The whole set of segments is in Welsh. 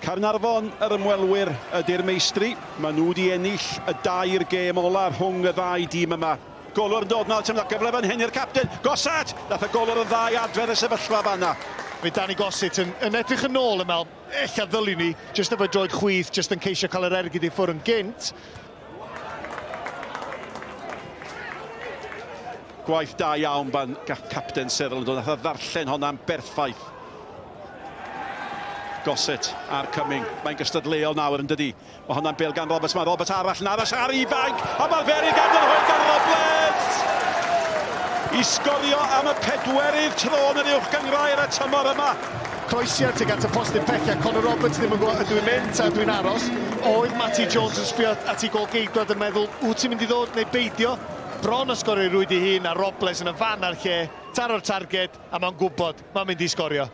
Caernarfon, yr ymwelwyr, ydy'r meistri. Maen nhw wedi ennill y dair gêm ola rhwng y ddau dîm yma. Golwr yn dod nawr, ti'n mynd gyfle fan hyn i'r capten, Gossett! Nath y golwr yn dda i adfer y sefyllfa fanna. Mae Danny Gossett yn, yn edrych yn ôl yn meddwl, ella ddylwn ni, jyst efo droed chwith, jyst yn ceisio cael yr ergyd i ffwrdd yn gynt. Gwaith da iawn ban capten Cyril yn dod, nath o ddarllen honna'n berffaith. Gossett a'r Cumming. Mae'n gystadleuol nawr yn dydi? Mae honna'n bêl gan Roberts, mae Roberts arall yn aros ar ei fainc, a mae'r bêl i gael yn rhoi gan Robles! I sgorio am y pedwerydd tro yn yr uwch gynghrair y tymor yma. Croesiad tuag at y postyn pella, Connor Roberts ddim yn gwybod ydw i'n mynd ta ydw i'n aros. Oedd Matty Jones yn sbio at ei gôl-geidwad yn meddwl, wyt ti'n mynd i ddod neu beidio? Bron a sgorio i rwyd ei hun a Robles yn y fan a'r lle, taro'r targed a mae'n gwybod, mae'n mynd i sgorio.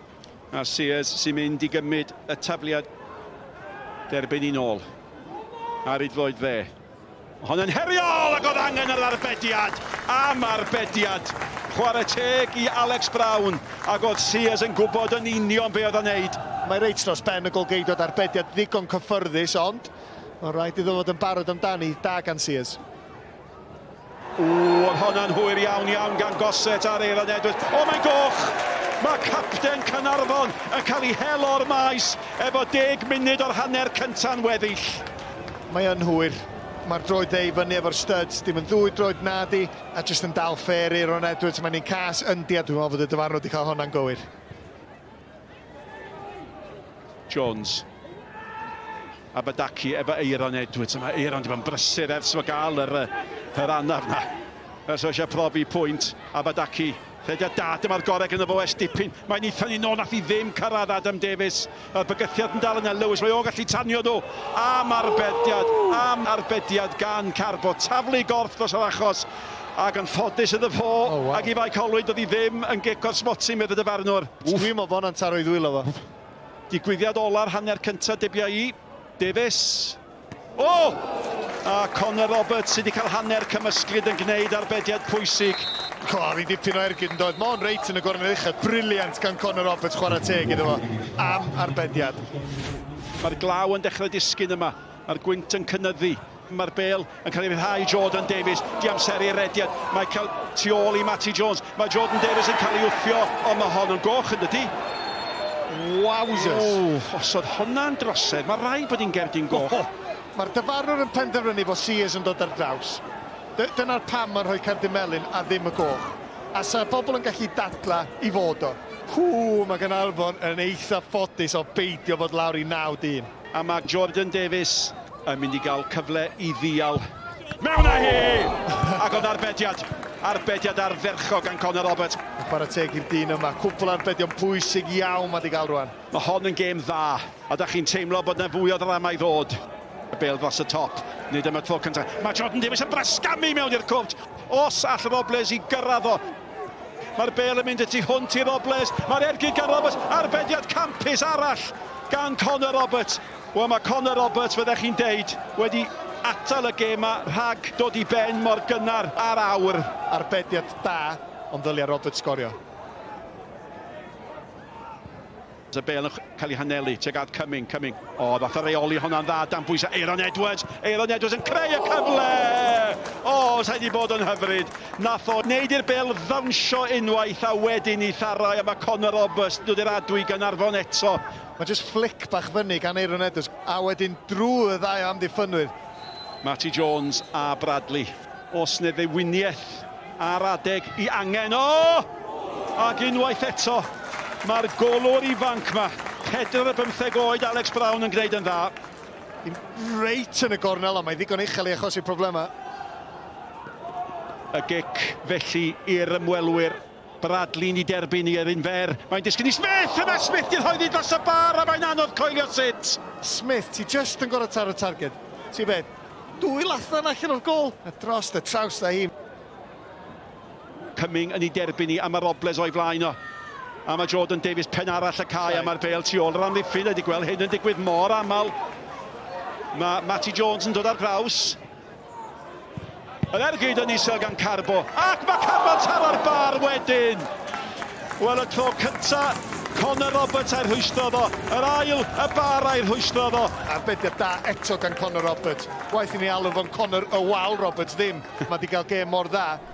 A Sears sy'n mynd i gymryd y tafliad derbyn i nôl ar ei droed dde. Hon yn heriol ac oedd angen yr arbediad am arbediad. Chwarae teg i Alex Brown ac oedd Sears yn gwybod yn union be oedd o'n neud. Mae reit dros ben y golgeidwad arbediad ddigon cyffyrddus ond mae'n rhaid iddo fod yn barod amdani. Da gan Sears. Ww, oedd honna'n hwyr iawn iawn gan Gossett ar Aaron Edwards. O, mae'n goch! Mae capten Caernarfon yn cael ei hel o'r maes efo deg munud o'r hanner cynta'n weddill. Mae yn hwyr. Mae'r droed dde i fyny efo'r studs, dim yn ddwy droed nadi, a jyst yn dal ffair i Aaron Edwards. Mae'n un cas, yndi, a dwi'n meddwl bod y dyfarnwr wedi cael honna'n gywir. Jones. A Badaki efo Aeron Edwards. A mae Aeron wedi bod yn brysur ers fo gael yr, yr anaf na. Ers o eisiau profi pwynt. A Badaki, rhediad da, dyma'r gorau gyda fo ers dipyn. Mae'n eitha ni nôl, nath i ddim cyrraedd Adam Davies. Y bygythiad yn dal yna, Lewis, mae o'n gallu tanio nhw. Am arbediad, am arbediad gan Carbo. Taflu gorff dros yr achos. Ac yn ffodus iddo fo, oh, wow. Ac i Fae Colwyn, doedd hi ddim yn gic o'r smotyn, medd y dyfarnwr. Dwi'n meddwl bod hwnna'n taro i ddwylo fo. Digwyddiad ola'r hanner cyntaf, dybia i. Davies. O! A Connor Roberts sydd wedi cael hanner cymysglyd yn gwneud arbediad pwysig. O, fi dipyn o ergyd yn dod. Mae o'n reit yn y gornel uchaf. Brilliant gan Connor Roberts, chwarae teg iddo fo am arbediad. Mae'r glaw yn dechrau disgyn yma. Mae'r gwynt yn cynyddu. Mae'r bêl yn cael ei ryddhau i Jordan Davies. Di amseru'r rediad. Mae cael tu ôl i Matty Jones. Mae Jordan Davies yn cael ei wthio, ond mae hon yn goch yn dydy? Wowzers! O, os oedd honna'n drosedd, mae rhaid bod hi'n gerdyn goch. Mae'r dyfarnwr yn penderfynu bod Sears yn dod ar draws. Dyna'r pam mae'n rhoi cerdyn melyn a ddim y goch. A sa bobl yn gallu dadla i fod o. Hw, mae Gaernarfon yn eitha ffodus o beidio fod lawr i 9 dyn. A mae Jordan Davies yn mynd i gael cyfle i ddial. Mewn â hi! Ac oedd arbediad. Arbediad ardderchog gan Connor Roberts. Chwarae teg i'r dyn yma. Cwpl arbedion pwysig iawn mae 'di gael rwan. Mae hon yn gêm dda, a da chi'n teimlo bod 'na fwy o ddrama i ddod. Y bêl dros y top, nid am y tro cyntaf. Mae Jordan Davies yn brasgamu mewn i'r cwrt. Os all Robles i gyrraedd o. Mae'r bêl yn mynd y tu hwnt i Robles. Mae'r ergyd gan Roberts. Arbediad campus arall gan Connor Roberts. Wel, mae Connor Roberts, fyddech chi'n deud, wedi atal y gêm 'ma rhag dod i ben mor gynnar ar awr. Arbediad da, ond ddylia Roberts sgorio. Y bêl yn cael ei hanelu tuag at Cumming, Cumming. O, ddath o reoli honna'n dda dan bwysau. Aeron Edwards, Aeron Edwards yn creu y cyfle! O, sa i 'di bod yn hyfryd. Nath o wneud i'r bêl ddawnsio unwaith a wedyn i tharau, a mae Connor Roberts yn dod i'r adwy Gaernarfon eto. Mae jyst fflic bach fyny gan Aeron Edwards a wedyn drwy y ddau o amddiffynwyr. Matty Jones a Bradley. Oes 'na ddewiniaeth ar adeg i angen. O! Ac unwaith eto, mae'r golwr ifanc 'ma, 45 oed Alex Brown yn gwneud yn dda. Dim reit yn y gornel, ond mae'n ddigon uchel i achosi problemau. Y gic felly i'r ymwelwyr. Bradley'n ei derbyn i yrru'n fer. Mae'n disgyn i Smith! A mae Smith 'di rhoi ddi dros y bar a mae'n anodd coelio sut. Smith, ti jyst yn gorfod taro targed. Ti be? Dwy lathan allan o'r gôl! A drost y traws 'da hi. Cumming yn ei derbyn hi a mae Robles o'i flaen o. A mae Jordan Davies pen arall y cae a mae'r bêl tu ôl yr amddiffyn. Wedi gweld hyn yn digwydd mor aml. Mae Matty Jones yn dod ar draws. Yr ergyd yn isel gan Carbo, ac mae Carbo'n taro'r bar wedyn! Wel, y tro cynta Connor Roberts a'i rhwystro fo. Yr ail, y bar a'i rhwystro fo. Arbediad da eto gan Connor Roberts. Waeth i ni alw fo'n Connor y Wal Roberts ddim. Mae 'di gael gêm mor dda.